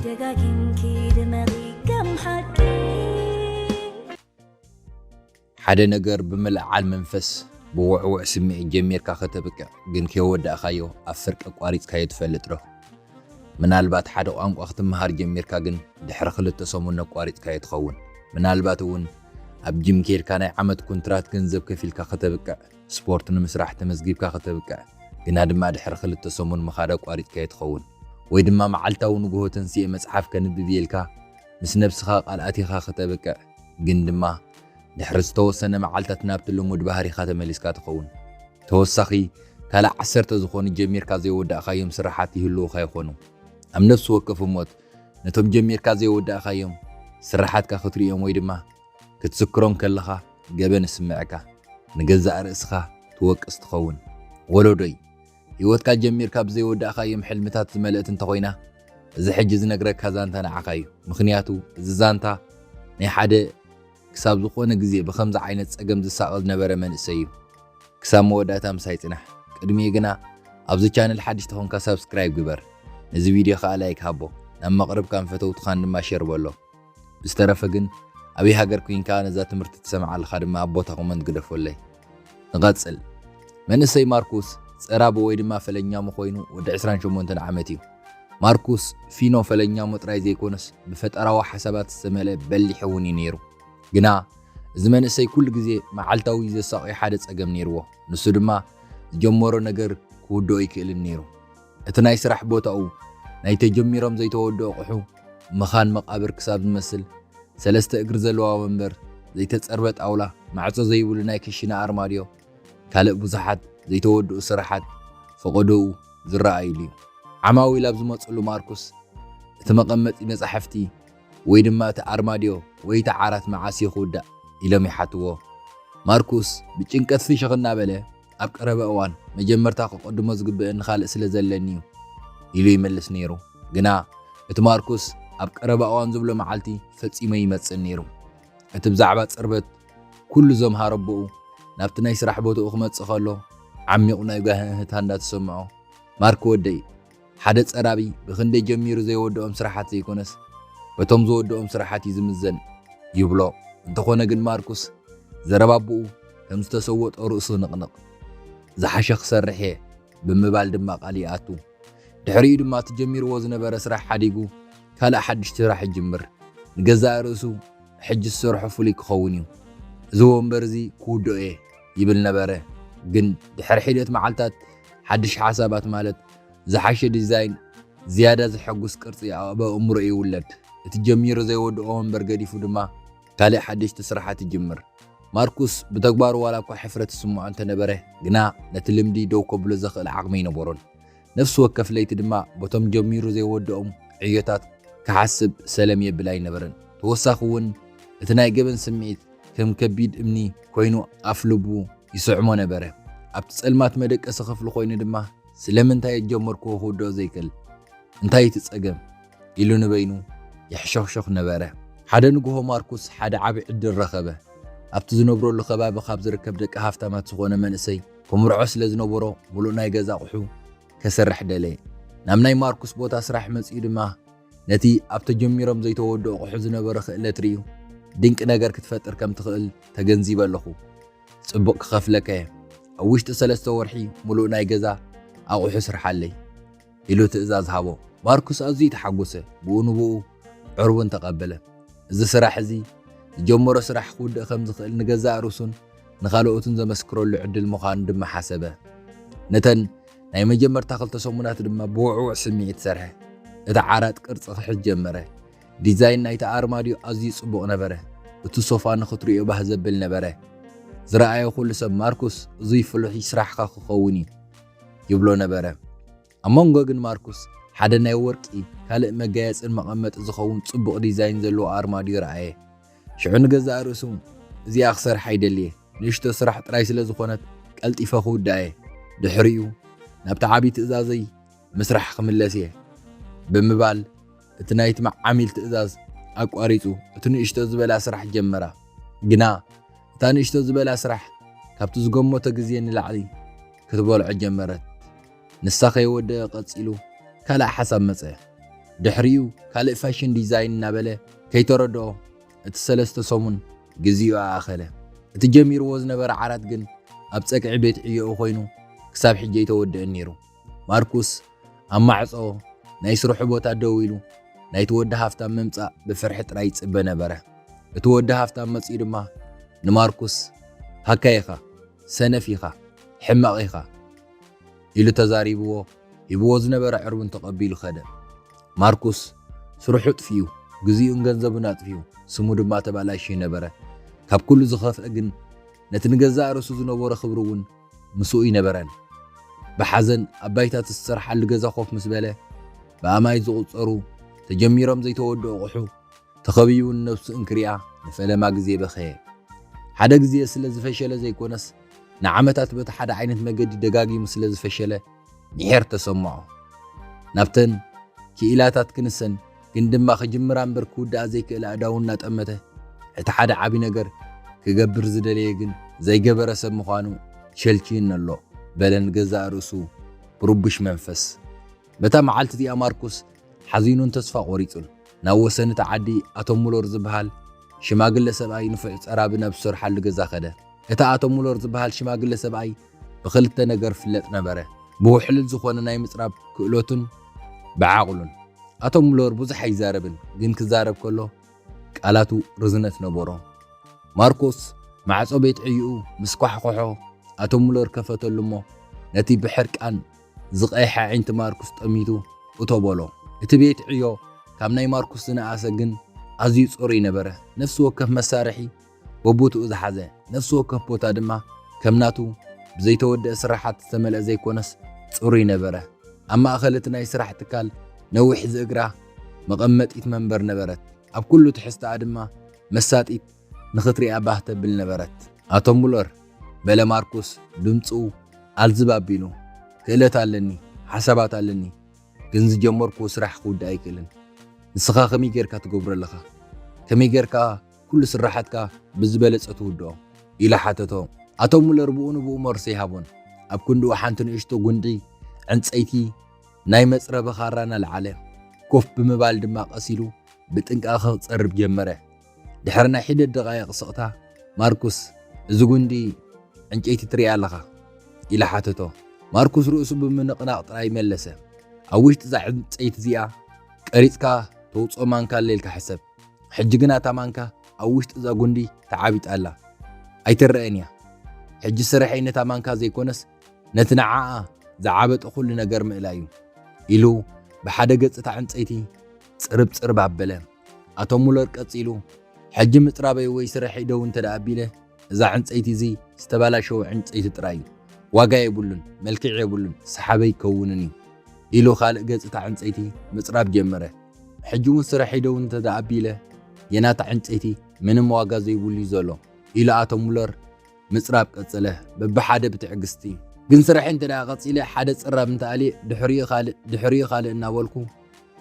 ደጋጊምኪ ድመቒ ከም ሓቂ። ሓደ ነገር ብምልዓል መንፈስ፣ ብውዕውዕ ስምዒት ጀሚርካ ከተብቅዕ ግን ከይወዳእካዮ ኣብ ፍርቂ ኣቋሪጽካዮ ትፈልጥ ዶ? ምናልባት ሓደ ቋንቋ ክትመሃር ጀሚርካ ግን ድሕሪ ክልተ ሰሙን ነቋሪጽካዮ ትኸውን። ምናልባት እውን ኣብ ጂም ኬድካ ናይ ዓመት ኮንትራት ገንዘብ ከፊልካ ከተብቅዕ፣ ስፖርት ንምስራሕ ተመዝጊብካ ከተብቅዕ፣ ግና ድማ ድሕሪ ክልተ ሰሙን ምኻድ ኣቋሪጽካዮ ትኸውን። ወይ ድማ መዓልታዊ ንግሆ ተንሲኤ መጽሓፍ ከንብብ ኢልካ ምስ ነብስኻ ቃል ኣቲኻ ከተብቅዕ፣ ግን ድማ ድሕሪ ዝተወሰነ መዓልታት ናብቲ ልሙድ ባህሪኻ ተመሊስካ ትኸውን። ተወሳኺ ካልእ ዓሰርተ ዝኾኑ ጀሚርካ ዘይወዳእካዮም ስራሓት ይህልዉኻ ይኾኑ። ኣብ ነፍሲ ወከፍ እሞት ነቶም ጀሚርካ ዘይወዳእካዮም ስራሓትካ ክትርእዮም ወይ ድማ ክትዝክሮም ከለኻ ገበን ይስምዐካ። ንገዛእ ርእስኻ ትወቅስ ትኸውን። ወለዶይ፣ ህይወትካ ጀሚርካ ብዘይወዳእካዮም ሕልምታት ዝመልእት እንተኾይና፣ እዚ ሕጂ ዝነግረካ ዛንታ ንዓኻ እዩ። ምኽንያቱ እዚ ዛንታ ናይ ሓደ ክሳብ ዝኾነ ግዜ ብኸምዚ ዓይነት ጸገም ዝሳቐ ዝነበረ መንእሰይ እዩ። ክሳብ መወዳእታ ምሳይ ጽናሕ። ቅድሚኡ ግና ኣብዚ ቻነል ሓድሽ ተኾንካ ሳብስክራይብ ግበር። ነዚ ቪድዮ ከኣ ላይክ ሃቦ። ናብ መቕርብካን ፈተውትኻን ድማ ሸር በሎ። ብዝተረፈ ግን ኣበይ ሃገር ኮይንካ ነዛ ትምህርቲ ትሰምዓ ኣለኻ ድማ ኣብ ቦታ ኮመንት ግደፎለይ። ንቐጽል። መንእሰይ ማርኩስ ጸራቢ ወይ ድማ ፈለኛሙ ኮይኑ ወዲ ዕስራን ሸሞንተን ዓመት እዩ። ማርኩስ ፊኖ ፈለኛሙ ጥራይ ዘይኮነስ ብፈጠራዊ ሓሳባት ዝተመልአ በሊሕ እውን እዩ ነይሩ። ግና እዚ መንእሰይ ኩሉ ግዜ መዓልታዊ ዘሳቕዮ ሓደ ጸገም ነይርዎ። ንሱ ድማ ዝጀመሮ ነገር ክውድኦ ኣይክእልን ነይሩ። እቲ ናይ ስራሕ ቦታኡ ናይ ተጀሚሮም ዘይተወድኡ ኣቑሑ መኻን መቓብር ክሳብ ዝመስል ሰለስተ እግሪ ዘለዋ ወንበር፣ ዘይተጸርበ ጣውላ፣ ማዕጾ ዘይብሉ ናይ ክሽነ ኣርማድዮ፣ ካልእ ብዙሓት ዘይተወድኡ ስራሓት ፈቐዶኡ ዝረኣዩሉ እዩ። ዓማዊል ኣብ ዝመጽሉ ማርኩስ እቲ መቐመጢ መጻሕፍቲ ወይ ድማ እቲ ኣርማድዮ ወይ እቲ ዓራት መዓስ እዩ ክውዳእ ኢሎም ይሓትዎ። ማርኩስ ብጭንቀት ፍሽኽ እናበለ ኣብ ቀረባ እዋን መጀመርታ ክቐድሞ ዝግብእኒ ካልእ ስለ ዘለኒ እዩ ኢሉ ይመልስ ነይሩ። ግና እቲ ማርኩስ ኣብ ቀረባ እዋን ዝብሎ መዓልቲ ፈጺሙ ይመጽእ ነይሩ። እቲ ብዛዕባ ጽርበት ኩሉ ዘምሃረ ኣቦኡ ናብቲ ናይ ስራሕ ቦታኡ ክመጽእ ከሎ ዓሚቑ ናይ ጓህህታ እንዳተሰምዖ፣ ማርክ ወደይ፣ ሓደ ጸራቢ ብኽንደይ ጀሚሩ ዘይወድኦም ስራሓት ዘይኮነስ በቶም ዝወድኦም ስራሓት እዩ ዝምዘን ይብሎ። እንተኾነ ግን ማርኩስ ዘረባ ኣቦኡ ከም ዝተሰወጦ ርእሱ ንቕንቕ። ዝሓሸ ክሰርሕ እየ ብምባል ድማ ቃል ይኣቱ። ድሕሪኡ ድማ እቲ ጀሚርዎ ዝነበረ ስራሕ ሓዲጉ ካልእ ሓድሽ ስራሕ ይጅምር። ንገዛእ ርእሱ ሕጂ ዝሰርሖ ፍሉይ ክኸውን እዩ። እዚ ወንበር እዚ ክውድኦ እየ ይብል ነበረ። ግን ድሕሪ ሒደት መዓልታት ሓድሽ ሓሳባት ማለት ዝሓሸ ዲዛይን፣ ዝያዳ ዘሐጉስ ቅርጺ ኣብ ኣእምሮኡ ይውለድ። እቲ ጀሚሩ ዘይወድኦ ወንበር ገዲፉ ድማ ካልእ ሓደሽቲ ስራሓት ይጅምር። ማርኩስ ብተግባሩ ዋላ እኳ ሕፍረት ይስምዖ እንተነበረ፣ ግና ነቲ ልምዲ ደው ከብሎ ዘኽእል ዓቕሚ ኣይነበሮን። ነፍሲ ወከፍ ለይቲ ድማ በቶም ጀሚሩ ዘይወድኦም ዕዮታት ክሓስብ ሰለም የብል ኣይነበረን። ተወሳኺ እውን እቲ ናይ ገበን ስምዒት ከም ከቢድ እምኒ ኮይኑ ኣፍ ልቡ ይስዕሞ ነበረ። ኣብቲ ጸልማት መደቀሲ ክፍሊ ኮይኑ ድማ ስለምንታይ እየ ጀመርክዎ ክውድኦ ዘይክእል? እንታይ እቲ ጸገም? ኢሉ ንበይኑ ይሕሸኽሸኽ ነበረ። ሓደ ንግሆ ማርኩስ ሓደ ዓቢ ዕድል ረኸበ። ኣብቲ ዝነብረሉ ከባቢ ካብ ዝርከብ ደቂ ሃፍታማት ዝኾነ መንእሰይ ክምርዖ ስለ ዝነበሮ ምሉእ ናይ ገዛ ኣቑሑ ከሰርሕ ደለየ። ናብ ናይ ማርኩስ ቦታ ስራሕ መጺኡ ድማ ነቲ ኣብ ተጀሚሮም ዘይተወድኡ ኣቑሑ ዝነበሮ ክእለት ርእዩ ድንቂ ነገር ክትፈጥር ከም ትኽእል ተገንዚበ ኣለኹ። ጽቡቕ ክኸፍለካ እየ። ኣብ ውሽጢ ሰለስተ ወርሒ ምሉእ ናይ ገዛ ኣቑሑ ስርሓለይ ኢሉ ትእዛዝ ሃቦ። ማርኩስ ኣዝዩ ተሓጎሰ። ብኡ ንብኡ ዕርቡን ተቐበለ። እዚ ስራሕ እዚ ዝጀመሮ ስራሕ ክውድእ ከም ዝኽእል ንገዛእ ርእሱን ንኻልኦትን ዘመስክረሉ ዕድል ምዃኑ ድማ ሓሰበ። ነተን ናይ መጀመርታ ክልተ ሰሙናት ድማ ብውዕዉዕ ስምዒት ሰርሐ። እቲ ዓራት ቅርጺ ክሕዝ ጀመረ። ዲዛይን ናይቲ ኣርማድዮ ኣዝዩ ጽቡቕ ነበረ። እቲ ሶፋ ንኽትርእዮ ባህ ዘብል ነበረ። ዝረኣዮ ኩሉ ሰብ ማርኩስ እዙይ ፍሉይ ስራሕኻ ክኸውን እዩ ይብሎ ነበረ። ኣብ መንጎ ግን ማርኩስ ሓደ ናይ ወርቂ ካልእ መጋየጽን መቐመጢ ዝኸውን ጽቡቕ ዲዛይን ዘለዎ ኣርማድዮ ረኣየ። ሽዑ ንገዛእ ርእሱ እዚኣ ክሰርሓ ይደልየ፣ ንእሽቶ ስራሕ ጥራይ ስለ ዝኾነት ቀልጢፈ ክውድኣ እየ። ድሕሪኡ ናብቲ ዓብዪ ትእዛዘይ ምስራሕ ክምለስ እየ ብምባል እቲ ናይቲ ዓሚል ትእዛዝ ኣቋሪጹ እቲ ንእሽቶ ዝበላ ስራሕ ጀመራ። ግና እታ ንእሽቶ ዝበላ ስራሕ ካብቲ ዝገመቶ ግዜ ንላዕሊ ክትበልዖ ጀመረት። ንሳ ከይወደአ ቀጺሉ ካልእ ሓሳብ መጸ። ድሕሪኡ ካልእ ፋሽን ዲዛይን እናበለ ከይተረድኦ እቲ ሰለስተ ሰሙን ግዜኡ ኣኣኸለ። እቲ ጀሚርዎ ዝነበረ ዓራት ግን ኣብ ጸግዒ ቤት ዕዮኡ ኮይኑ ክሳብ ሕጂ ኣይተወድእን ነይሩ። ማርኩስ ኣብ ማዕጾ ናይ ስርሑ ቦታ ደው ኢሉ ናይቲ ወዲ ሃፍታም ምምጻእ ብፍርሒ ጥራይ ይጽበ ነበረ። እቲ ወዲ ሃፍታም መጺኡ ድማ ንማርኩስ "ሃካይ ኢኻ፣ ሰነፍ ኢኻ፣ ሕማቕ ኢኻ" ኢሉ ተዛሪብዎ፣ ሂብዎ ዝነበረ ዕርቡን ተቐቢሉ ከደ። ማርኩስ ስርሑ ኣጥፊኡ፣ ግዜኡን ገንዘቡን ኣጥፊኡ፣ ስሙ ድማ ተባላሽዩ ነበረ። ካብ ኩሉ ዝኸፍአ ግን ነቲ ንገዛእ ርእሱ ዝነበሮ ክብሪ እውን ምስኡ ኣይነበረን። ብሓዘን ኣብ ባይታ እቲ ዝሰርሓሉ ገዛ ኮፍ ምስ በለ፣ ብኣማኢት ዝቑጸሩ ተጀሚሮም ዘይተወድኡ ኣቑሑ ተኸቢቡ ንነብሱ እንክሪኣ ንፈለማ ግዜ በኸየ። ሓደ ግዜ ስለ ዝፈሸለ ዘይኮነስ፣ ንዓመታት በቲ ሓደ ዓይነት መገዲ ደጋጊሙ ስለ ዝፈሸለ ምሒር ተሰምዖ። ናብተን ክኢላታት ክንሰን ግን ድማ ክጅምራ እምበር ክውድኣ ዘይክእል ኣእዳዉ እናጠመተ፣ እቲ ሓደ ዓቢ ነገር ክገብር ዝደለየ ግን ዘይገበረ ሰብ ምዃኑ ሸልችዩኒ ኣሎ በለ ንገዛእ ርእሱ ብርቡሽ መንፈስ። በታ መዓልቲ እቲኣ ማርኩስ ሓዚኑን ተስፋ ቆሪጹን ናብ ወሰን እታ ዓዲ ኣቶ ሙለር ዝበሃል ሽማግለ ሰብኣይ ንፉዕ ጸራቢ ናብ ዝሰርሓሉ ገዛ ከደ። እቲ ኣቶ ሙለር ዝበሃል ሽማግለ ሰብኣይ ብኽልተ ነገር ፍለጥ ነበረ፣ ብውሕሉል ዝኾነ ናይ ምጽራብ ክእለቱን ብዓቕሉን። ኣቶ ሙለር ብዙሕ ኣይዛረብን፣ ግን ክዛረብ ከሎ ቃላቱ ርዝነት ነበሮ። ማርኮስ ማዕጾ ቤት ዕዩኡ ምስ ኳሕኮሖ ኣቶ ሙለር ከፈተሉ እሞ ነቲ ብሕርቃን ዝቐይሐ ኣዒንቲ ማርኩስ ጠሚቱ እቶ በሎ። እቲ ቤት ዕዮ ካብ ናይ ማርኩስ ዝነኣሰ ግን ኣዝዩ ጽሩይ ነበረ። ነፍሲ ወከፍ መሳርሒ በቦትኡ ዝሓዘ፣ ነፍሲ ወከፍ ቦታ ድማ ከም ናቱ ብዘይተወደአ ስራሓት ዝተመልአ ዘይኮነስ ጽሩይ ነበረ። ኣብ ማእከል እቲ ናይ ስራሕ ትካል ነዊሕ ዝእግራ መቐመጢት መንበር ነበረት። ኣብ ኩሉ ትሕዝተኣ ድማ መሳጢት ንኽትሪኣ ባህ ተብል ነበረት። ኣቶ ሙለር፣ በለ ማርኩስ ድምፅኡ ኣልዝብ ኣቢሉ፣ ክእለት ኣለኒ፣ ሓሳባት ኣለኒ፣ ግን ዝጀመርኩዎ ስራሕ ክውዳእ ኣይክእልን። ንስኻ ከመይ ጌርካ ትገብሮ ኣለኻ? ከመይ ጌርካ ኩሉ ስራሓትካ ብዝበለጸ ትውድኦ? ኢሉ ሓተቶ። ኣቶ ሙለር ብኡ ንብኡ መልሲ ኣይሃቦን። ኣብ ክንድኡ ሓንቲ ንእሽቶ ጉንዲ ዕንጸይቲ ናይ መጽረቢ ኻራ እናልዓለ፣ ኮፍ ብምባል ድማ ቀስ ኢሉ ብጥንቃቐ ክጸርብ ጀመረ። ድሕሪ ናይ ሒደት ደቓይቕ ስቕታ፣ ማርኩስ፣ "እዚ ጉንዲ ዕንጨይቲ ትርኢ ኣለኻ?" ኢሉ ሓተቶ። ማርኩስ ርእሱ ብምንቕናቕ ጥራይ መለሰ። "ኣብ ውሽጢ እዛ ዕንጨይቲ እዚኣ ቀሪጽካ ተውጽኦ ማንካ ኣሎ ኢልካ ሕሰብ። ሕጂ ግና እታ ማንካ ኣብ ውሽጢ እዛ ጉንዲ ተዓቢጣ ኣላ። ኣይትረኣን እያ። ሕጂ ስርሐይ ነታ ማንካ ዘይኮነስ ነቲ ንዓኣ ዝዓበጠ ኩሉ ነገር ምእላይ እዩ" ኢሉ ብሓደ ገጽ እታ ዕንጸይቲ ጽርብ ጽርብ ኣበለ። ኣቶ ሙለር ቀጺሉ፣ "ሕጂ ምጽራበይ ወይ ስርሐይ ደው እንተ ደኣ ኣቢለ፣ እዛ ዕንጸይቲ እዚ ዝተባላሸወ ዕንጸይቲ ጥራይ እዩ። ዋጋ የብሉን፣ መልክዕ የብሉን፣ ሰሓቢ ኣይከውንን እዩ" ኢሉ ካልእ ገጽ እታ ዕንጸይቲ ምጽራብ ጀመረ። "ሕጂ እውን ስርሐይ ደው እንተ ደኣ ኣቢለ፣ የናታ ዕንጸይቲ ምንም ዋጋ ዘይብሉ እዩ ዘሎ" ኢሉ ኣቶ ሙለር ምጽራብ ቀጸለ፣ በብሓደ ብትዕግስቲ። "ግን ስርሐይ እንተ ደኣ ቀጺለ፣ ሓደ ጽራብ እንተ ኣልየ፣ ድሕሪኡ ካልእ፣ ድሕሪኡ ካልእ እናበልኩ፣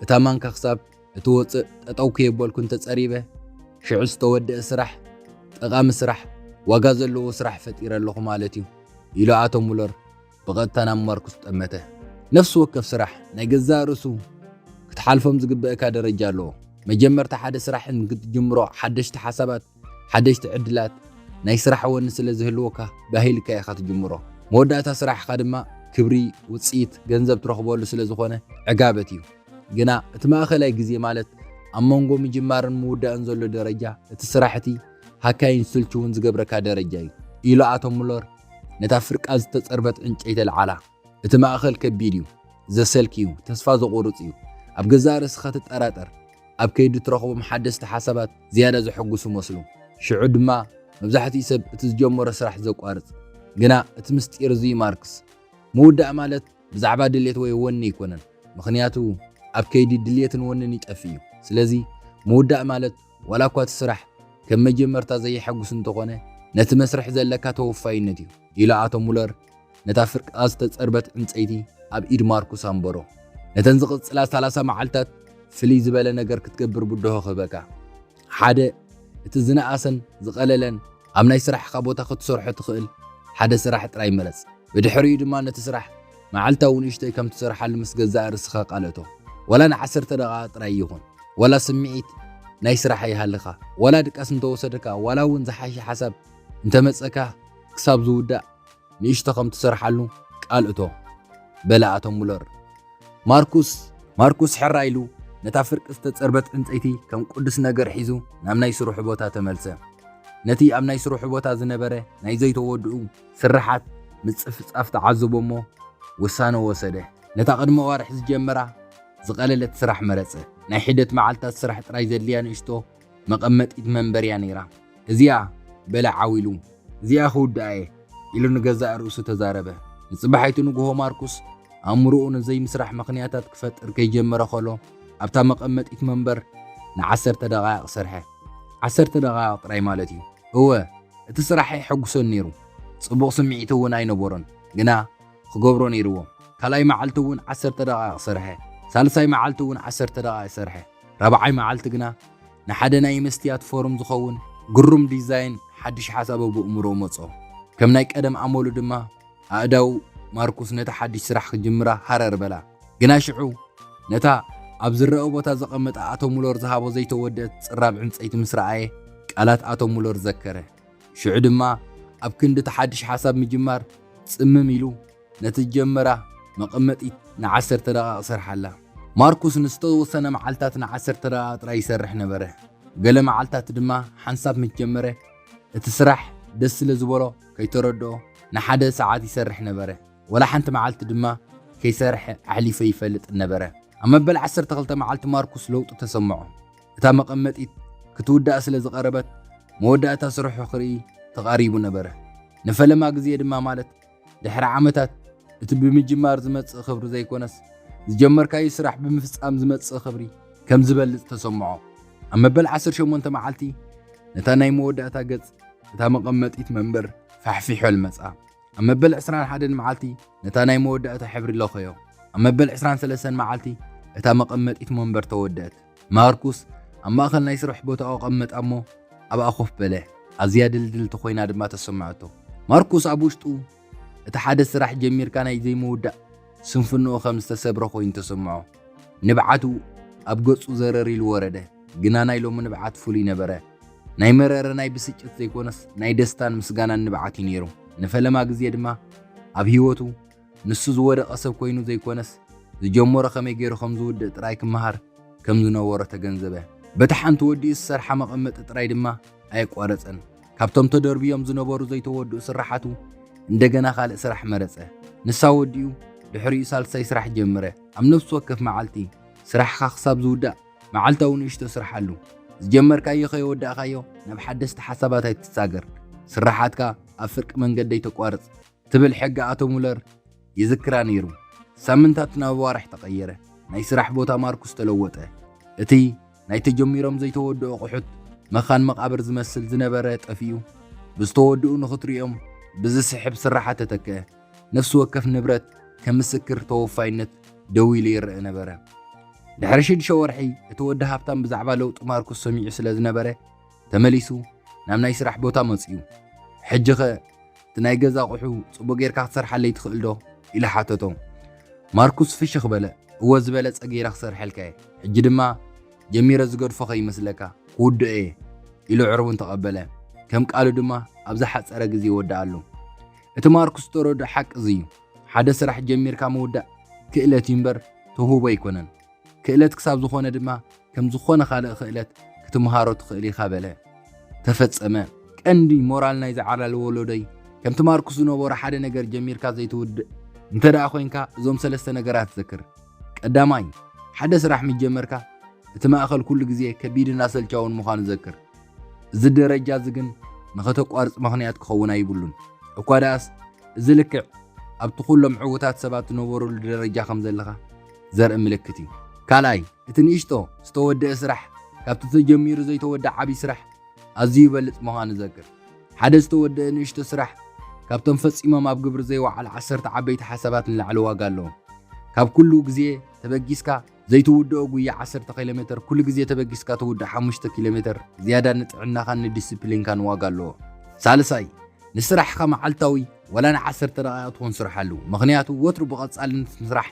እታ ማንካ ክሳብ እትወጽእ ጠጠው ከየበልኩ እንተጸሪበ፣ ሽዑ ዝተወደአ ስራሕ፣ ጠቓሚ ስራሕ፣ ዋጋ ዘለዎ ስራሕ ፈጢረ ኣለኹ ማለት እዩ" ኢሉ ኣቶ ሙለር ብቐጥታ ናብ ማርኩስ ጠመተ። ነፍሲ ወከፍ ስራሕ ናይ ገዛእ ርእሱ ክትሓልፎም ዝግበእካ ደረጃ ኣለዎ። መጀመርታ ሓደ ስራሕ ንክትጅምሮ ሓደሽቲ ሓሳባት፣ ሓደሽቲ ዕድላት፣ ናይ ስራሕ ወኒ ስለ ዝህልወካ ባህ ኢልካ ኢኻ ትጅምሮ። መወዳእታ ስራሕኻ ድማ ክብሪ፣ ውጽኢት፣ ገንዘብ ትረኽበሉ ስለ ዝኾነ ዕጋበት እዩ። ግና እቲ ማእከላይ ግዜ ማለት ኣብ መንጎ ምጅማርን ምውዳእን ዘሎ ደረጃ፣ እቲ ስራሕ እቲ ሃካይን ስልችውን ዝገብረካ ደረጃ እዩ" ኢሉ ኣቶ ሙለር ነታ ፍርቃ ዝተጸርበት ዕንጨይቲ ኣልዓላ። "እቲ ማእከል ከቢድ እዩ፣ ዘሰልኪ እዩ፣ ተስፋ ዘቑርጽ እዩ። ኣብ ገዛእ ርእስኻ ትጠራጠር። ኣብ ከይዲ ትረኽቦም ሓደስቲ ሓሳባት ዝያዳ ዘሐጉሱ መስሉ። ሽዑ ድማ መብዛሕትኡ ሰብ እቲ ዝጀመሮ ስራሕ ዘቋርጽ። ግና እቲ ምስጢር እዚ እዩ ማርክስ። ምውዳእ ማለት ብዛዕባ ድሌት ወይ ወኒ ኣይኮነን። ምኽንያቱ ኣብ ከይዲ ድሌትን ወንን ይጠፍእ እዩ። ስለዚ ምውዳእ ማለት ዋላ እኳ እቲ ስራሕ ከም መጀመርታ ዘየሐጉስ እንተኾነ፣ ነቲ መስርሕ ዘለካ ተወፋይነት እዩ" ኢሉ ኣቶ ሙለር ነታ ፍርቃ ዝተጸርበት ዕንጸይቲ ኣብ ኢድ ማርኩስ ኣንበሮ። "ነተን ዝቕጽላ ሰላሳ መዓልታት ፍልይ ዝበለ ነገር ክትገብር ብድሆ ክህበካ። ሓደ፣ እቲ ዝነኣሰን ዝቐለለን ኣብ ናይ ስራሕኻ ቦታ ክትሰርሖ ትኽእል ሓደ ስራሕ ጥራይ ምረጽ። ብድሕሪኡ ድማ ነቲ ስራሕ መዓልታዊ ንእሽተይ ከም ትሰርሓሉ ምስ ገዛእ ርእስኻ ቃልእቶ። ዋላ ንዓሰርተ ደቓቕ ጥራይ ይኹን፣ ዋላ ስምዒት ናይ ስራሕ ኣይሃልኻ፣ ዋላ ድቃስ እንተወሰደካ፣ ዋላ እውን ዝሓሸ ሓሳብ እንተመጸካ፣ ክሳብ ዝውዳእ ንእሽቶ ከም ትሰርሓሉ ቃል እቶ፣ በለ ኣቶ ሙለር። ማርኩስ ማርኩስ ሕራ ኢሉ ነታ ፍርቂ ዝተጸርበት ዕንጸይቲ ከም ቅዱስ ነገር ሒዙ ናብ ናይ ስርሑ ቦታ ተመልሰ። ነቲ ኣብ ናይ ስርሑ ቦታ ዝነበረ ናይ ዘይተወድኡ ስርሓት ምጽፍጻፍ ተዓዘቦ እሞ ውሳነ ወሰደ። ነታ ቅድሚ ኣዋርሕ ዝጀመራ ዝቐለለት ስራሕ መረጸ። ናይ ሒደት መዓልታት ስራሕ ጥራይ ዘድልያ ንእሽቶ መቐመጢት መንበርያ ነይራ። እዚኣ በለ ዓው ኢሉ፣ እዚኣ ክውድኣ እየ ኢሉ ንገዛእ ርእሱ ተዛረበ። ንጽባሒቱ ንግሆ ማርኩስ ኣእምሮኡ ንዘይምስራሕ ምኽንያታት ክፈጥር ከይጀመረ ከሎ ኣብታ መቐመጢት መንበር ንዓሰርተ ደቓይቕ ሰርሐ። ዓሰርተ ደቓይቕ ጥራይ ማለት እዩ። እወ እቲ ስራሕ የሐጉሶን ነይሩ። ጽቡቕ ስምዒት እውን ኣይነበሮን፣ ግና ክገብሮ ነይርዎ። ካልኣይ መዓልቲ እውን ዓሰርተ ደቓይቕ ሰርሐ። ሳልሳይ መዓልቲ እውን ዓሰርተ ደቓይቕ ሰርሐ። ራብዓይ መዓልቲ ግና ንሓደ ናይ መስትያት ፎርም ዝኸውን ግሩም ዲዛይን ሓድሽ ሓሳብ ኣብ ኣእምሮኡ መጾ። ከም ናይ ቀደም ኣመሉ ድማ ኣእዳው ማርኩስ ነቲ ሓድሽ ስራሕ ክጅምራ ሃረር በላ። ግና ሽዑ ነታ ኣብ ዝረአ ቦታ ዘቐመጠ ኣቶ ሙለር ዝሃቦ ዘይተወደአት ጽራብ ዕንጸይቲ ምስ ረኣየ ቃላት ኣቶ ሙለር ዘከረ። ሽዑ ድማ ኣብ ክንዲ እቲ ሓድሽ ሓሳብ ምጅማር ጽምም ኢሉ ነቲ ዝጀመራ መቐመጢት ንዓሰርተ ደቓቕ ሰርሓላ። ማርኩስ ንዝተወሰነ መዓልታት ንዓሰርተ ደቓቕ ጥራይ ይሰርሕ ነበረ። ገለ መዓልታት ድማ ሓንሳብ ምስ ጀመረ እቲ ስራሕ ደስ ስለ ዝበሎ ከይተረድኦ ንሓደ ሰዓት ይሰርሕ ነበረ። ወላ ሓንቲ መዓልቲ ድማ ከይሰርሐ ኣሕሊፈ ይፈልጥ ነበረ። ኣብ መበል ዓሰርተ ክልተ መዓልቲ ማርኩስ ለውጢ ተሰምዖ። እታ መቐመጢት ክትውዳእ ስለ ዝቐረበት መወዳእታ ስርሑ ክርኢ ተቓሪቡ ነበረ። ንፈለማ ግዜ ድማ ማለት ድሕሪ ዓመታት እቲ ብምጅማር ዝመጽእ ክብሪ ዘይኮነስ ዝጀመርካዮ ስራሕ ብምፍጻም ዝመጽእ ክብሪ ከም ዝበልጽ ተሰምዖ። ኣብ መበል ዓሰርተ ሸሞንተ መዓልቲ ነታ ናይ መወዳእታ ገጽ እታ መቐመጢት መንበር ፋሕፊሖ ልመጻ። ኣብ መበል ዕስራን ሓደን መዓልቲ ነታ ናይ መወዳእታ ሕብሪ ለኸዮ። ኣብ መበል ዕስራን ሰለስተን መዓልቲ እታ መቐመጢት መንበር ተወደአት። ማርኩስ ኣብ ማእከል ናይ ስራሕ ቦታኡ ኣቐመጣ እሞ ኣብኣ ኮፍ በለ። ኣዝያ ድልድልቲ ኮይና ድማ ተሰምዐቶ። ማርኩስ ኣብ ውሽጡ እቲ ሓደ ስራሕ ጀሚርካ ናይ ዘይምውዳእ ስንፍንኡ ከም ዝተሰብረ ኮይኑ ተሰምዖ። ንብዓቱ ኣብ ገጹ ዘረር ኢሉ ወረደ። ግና ናይ ሎሚ ንብዓት ፍሉይ ነበረ። ናይ መረረ ናይ ብስጭት ዘይኮነስ ናይ ደስታን ምስጋናን ንብዓት እዩ ነይሩ። ንፈለማ ግዜ ድማ ኣብ ህይወቱ ንሱ ዝወደቐ ሰብ ኮይኑ ዘይኮነስ ዝጀመሮ ከመይ ገይሩ ከም ዝውድእ ጥራይ ክመሃር ከም ዝነበሮ ተገንዘበ። በቲ ሓንቲ ወዲኡ ዝሰርሓ መቐመጢ ጥራይ ድማ ኣየቋረጸን። ካብቶም ተደርብዮም ዝነበሩ ዘይተወድኡ ስራሓቱ እንደገና ካልእ ስራሕ መረጸ። ንሳ ወዲኡ ድሕሪኡ ሳልሳይ ስራሕ ጀመረ። ኣብ ነፍሲ ወከፍ መዓልቲ ስራሕኻ ክሳብ ዝውዳእ መዓልታዊ ንእሽቶ ስርሓሉ። ዝጀመርካዮ ከይወዳእካዮ ናብ ሓደስቲ ሓሳባት ኣይትሳገር። ስራሓትካ ኣብ ፍርቂ መንገዲ ኣይተቋርጽ ትብል ሕጊ ኣቶ ሙለር ይዝክራ ነይሩ። ሳምንታት ናብ ኣዋርሕ ተቐየረ። ናይ ስራሕ ቦታ ማርኩስ ተለወጠ። እቲ ናይ ተጀሚሮም ዘይተወድኡ ኣቑሑት መኻን መቓብር ዝመስል ዝነበረ ጠፊኡ፣ ብዝተወድኡ ንኽትሪኦም ብዝስሕብ ስራሓት ተተክአ። ነፍሲ ወከፍ ንብረት ከም ምስክር ተወፋይነት ደው ኢሉ ይረአ ነበረ። ድሕሪ ሽዱሽተ ወርሒ እቲ ወዲ ሃብታም ብዛዕባ ለውጢ ማርኩስ ሰሚዑ ስለ ዝነበረ ተመሊሱ ናብ ናይ ስራሕ ቦታ መጺኡ። ሕጂኸ እቲ ናይ ገዛ ኣቑሑ ጽቡቕ ጌርካ ክትሰርሓለይ ትኽእል ዶ? ኢሉ ሓተቶ። ማርኩስ ፍሽኽ በለ። እወ ዝበለጸ ጌረ ክሰርሐልካ እየ። ሕጂ ድማ ጀሚረ ዝገድፎ ከይመስለካ ክውድኦ እየ ኢሉ ዕርቡን ተቐበለ። ከም ቃሉ ድማ ኣብ ዝሓጸረ ግዜ ይወድኣሉ። እቲ ማርኩስ ዝተረድኦ ሓቂ እዚ እዩ። ሓደ ስራሕ ጀሚርካ ምውዳእ ክእለት እዩ እምበር ተውህቦ ኣይኮነን። ክእለት ክሳብ ዝኾነ ድማ ከም ዝኾነ ካልእ ክእለት ክትምሃሮ ትኽእል ኢኻ በለ። ተፈጸመ። ቀንዲ ሞራል ናይዚ ዓላል ወለዶይ ከምቲ ማርኩስ ዝነበሮ ሓደ ነገር ጀሚርካ ዘይትውድእ እንተ ደኣ ኮይንካ እዞም ሰለስተ ነገራት ዘክር። ቀዳማይ፣ ሓደ ስራሕ ምስ ጀመርካ እቲ ማእኸል ኩሉ ግዜ ከቢድን ኣሰልቻውን ምዃኑ ዘክር። እዚ ደረጃ እዚ ግን ንኸተቋርጽ ምኽንያት ክኸውን ኣይብሉን። እኳ ደኣስ እዚ ልክዕ ኣብቲ ኩሎም ዕዉታት ሰባት ትነበረሉ ደረጃ ከም ዘለኻ ዘርኢ ምልክት እዩ። ካልኣይ፣ እቲ ንእሽቶ ዝተወደአ ስራሕ ካብቲ ተጀሚሩ ዘይተወድእ ዓብዪ ስራሕ ኣዝዩ ይበልጽ ምዃኑ ዘክር። ሓደ ዝተወደአ ንእሽቶ ስራሕ ካብቶም ፈጺሞም ኣብ ግብሪ ዘይወዓሉ ዓሰርተ ዓበይቲ ሓሳባት ንላዕሊ ዋጋ ኣለዎ። ካብ ኩሉ ግዜ ተበጊስካ ዘይትውድኦ ጉያ ዓሰርተ ኪሎ ሜተር፣ ኩሉ ግዜ ተበጊስካ ትውድእ ሓሙሽተ ኪሎ ሜተር ዝያዳ ንጥዕናኻን ንዲስፕሊንካን ዋጋ ኣለዎ። ሳልሳይ፣ ንስራሕኻ መዓልታዊ ዋላ ንዓሰርተ ደቓይቕ ትኹን ስርሓሉ። ምኽንያቱ ወትሩ ብቐጻልነት ምስራሕ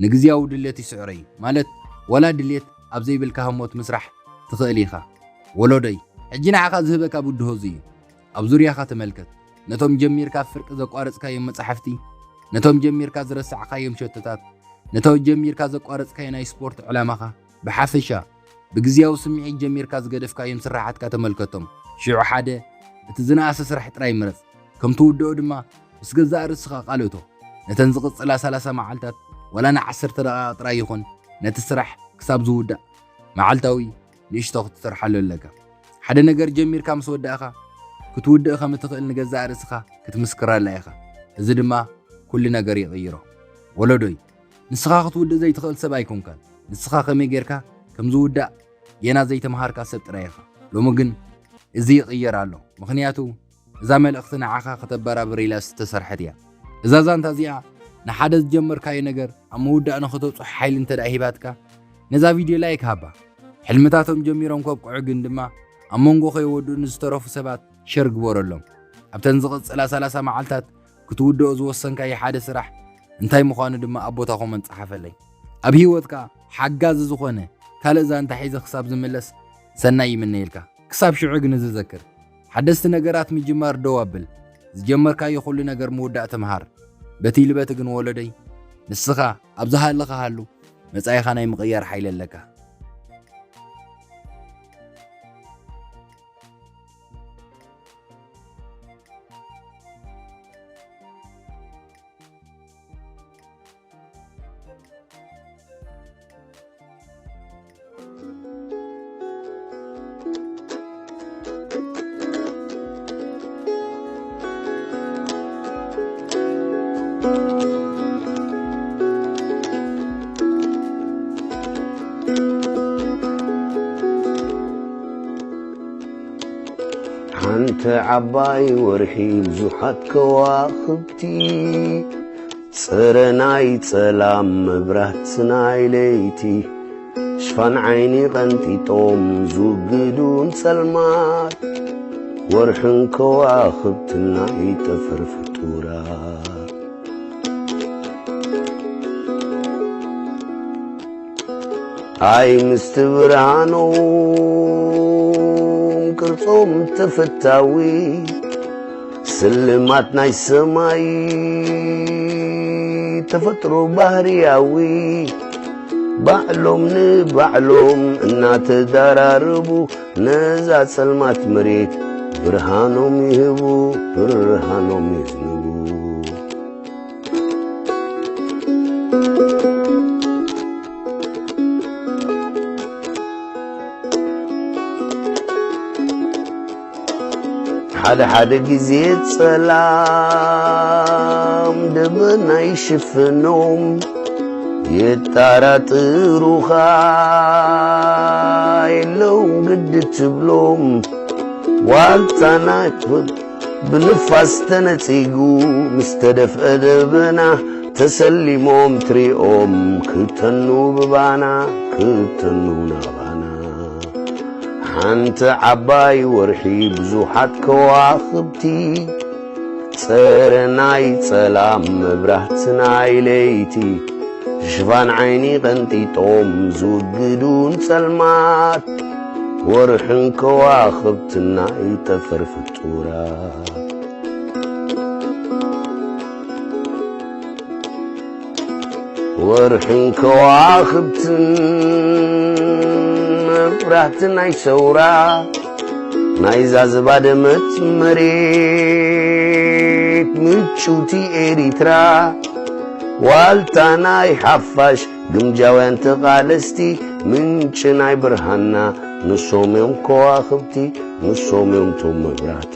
ንግዝያዊ ድሌት ይስዕሮ እዩ። ማለት ወላ ድሌት ኣብ ዘይብልካ ህሞት ምስራሕ ትኽእል ኢኻ። ወለዶይ፣ ሕጂ ንዓኻ ዝህበካ ብድሆ እዚ እዩ። ኣብ ዙርያኻ ተመልከት። ነቶም ጀሚርካ ኣብ ፍርቂ ዘቋረጽካዮም መጻሕፍቲ፣ ነቶም ጀሚርካ ዝረሳዕካዮም ሸቶታት፣ ነቶም ጀሚርካ ዘቋረጽካዮ ናይ ስፖርት ዕላማኻ፣ ብሓፈሻ፣ ብግዝያዊ ስምዒት ጀሚርካ ዝገደፍካዮም ስራሓትካ ተመልከቶም። ሽዑ ሓደ፣ እቲ ዝነኣሰ ስራሕ ጥራይ ምረጽ። ከም ትውድኦ ድማ ምስ ገዛእ ርእስኻ ቃል እቶ። ነተን ዝቕጽላ ሰላሳ መዓልታት፣ ዋላ ንዓሰርተ ደቓቕ ጥራይ ይኹን፣ ነቲ ስራሕ ክሳብ ዝውዳእ፣ መዓልታዊ ንእሽቶ ክትሰርሓሉ ኣለካ። ሓደ ነገር ጀሚርካ ምስ ወዳእኻ፣ ክትውድእ ከም እትኽእል ንገዛእ ርእስኻ ክትምስክረላ ኢኻ። እዚ ድማ ኩሉ ነገር ይቕይሮ። ወለዶይ፣ ንስኻ ክትውድእ ዘይትኽእል ሰብ ኣይኮንካን። ንስኻ ከመይ ጌርካ ከም ዝውዳእ ጌና ዘይተምሃርካ ሰብ ጥራይ ኢኻ። ሎሚ ግን እዚ ይቕየር ኣሎ። ምኽንያቱ እዛ መልእኽቲ ንዓኻ ከተበራብር ኢላ ዝተሰርሐት እያ። እዛ ዛንታ እዚኣ ንሓደ ዝጀመርካዮ ነገር ኣብ ምውዳእ ንኽተብጽሖ ሓይሊ እንተ ደኣ ሂባትካ፣ ነዛ ቪድዮ ላይክ ሃባ። ሕልምታቶም ጀሚሮም ከብቅዑ ግን ድማ ኣብ መንጎ ከይወድኡ ንዝተረፉ ሰባት ሸር ግበረሎም። ኣብተን ዝቕጽላ ሰላሳ መዓልታት ክትውድኦ ዝወሰንካዮ ሓደ ስራሕ እንታይ ምዃኑ ድማ ኣብ ቦታ ኮመንት ጸሓፈለይ። ኣብ ህይወትካ ሓጋዚ ዝኾነ ካልእ ዛንታ ሒዘ ክሳብ ዝምለስ ሰናይ ይምነየልካ። ክሳብ ሽዑ ግን እዚ ዘክር፣ ሓደስቲ ነገራት ምጅማር ደው ኣብል። ዝጀመርካዮ ኩሉ ነገር ምውዳእ ተምሃር። በቲ ኢሉ በቲ ግን ወለደይ፣ ንስኻ ኣብ ዝሃለኻ ሃሉ፣ መጻኢኻ ናይ ምቕያር ሓይሊ ኣለካ። ሓንቲ ዓባይ ወርሒ ብዙሓት ከዋኽብቲ፣ ጽረ ናይ ጸላም መብራት ናይ ለይቲ፣ ሽፋን ዓይኒ ቀንጢጦም ዝውግዱ ንጸልማት፣ ወርሕን ከዋኽብትን ናይ ጠፈር ፍጡራት። ኣይ ምስቲ ብርሃኖም ቅርጾም ተፈታዊ፣ ስልማት ናይ ሰማይ ተፈጥሮ ባህርያዊ፣ ባዕሎም ንባዕሎም እናተዳራረቡ፣ ነዛ ጸልማት መሬት ብርሃኖም ይህቡ፣ ብርሃኖም የዝንቡ። ሓደ ሓደ ግዜ ጸላም ደበና ይሽፍኖም፣ የጣራጥሩኻ የለውን ግዲ ትብሎም። ዋልታና ይኽፈት ብንፋስ ተነጺጉ፣ ምስ ተደፍአ ደበና ተሰሊሞም ትሪኦም፣ ክተኑ ብባና፣ ክተኑ ናባና። ሓንቲ ዓባይ ወርሒ ብዙሓት ከዋኽብቲ፣ ጸረ ናይ ጸላም መብራህቲ ናይ ለይቲ፣ ሽፋን ዓይኒ ቀንጢጦም ዝውግዱ ንጸልማት፣ ወርሕን ከዋኽብትን ናይ ጠፈር ፍጡራት። ወርሕን ከዋኽብትን መብራህቲ ናይ ሰውራ፣ ናይዛ ዝባደመት መሬት ምጭውቲ ኤሪትራ፣ ዋልታ ናይ ሓፋሽ ግምጃውያን ተቓለስቲ፣ ምንጪ ናይ ብርሃንና ንሶም እዮም ከዋኽብቲ፣ ንሶም እዮም ቶም መብራህቲ።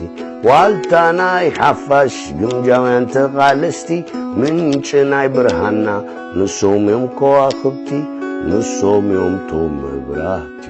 ዋልታ ናይ ሓፋሽ ግምጃውያን ተቓለስቲ፣ ምንጪ ናይ ብርሃንና ንሶም እዮም ከዋኽብቲ፣ ንሶም እዮም ቶም መብራህቲ።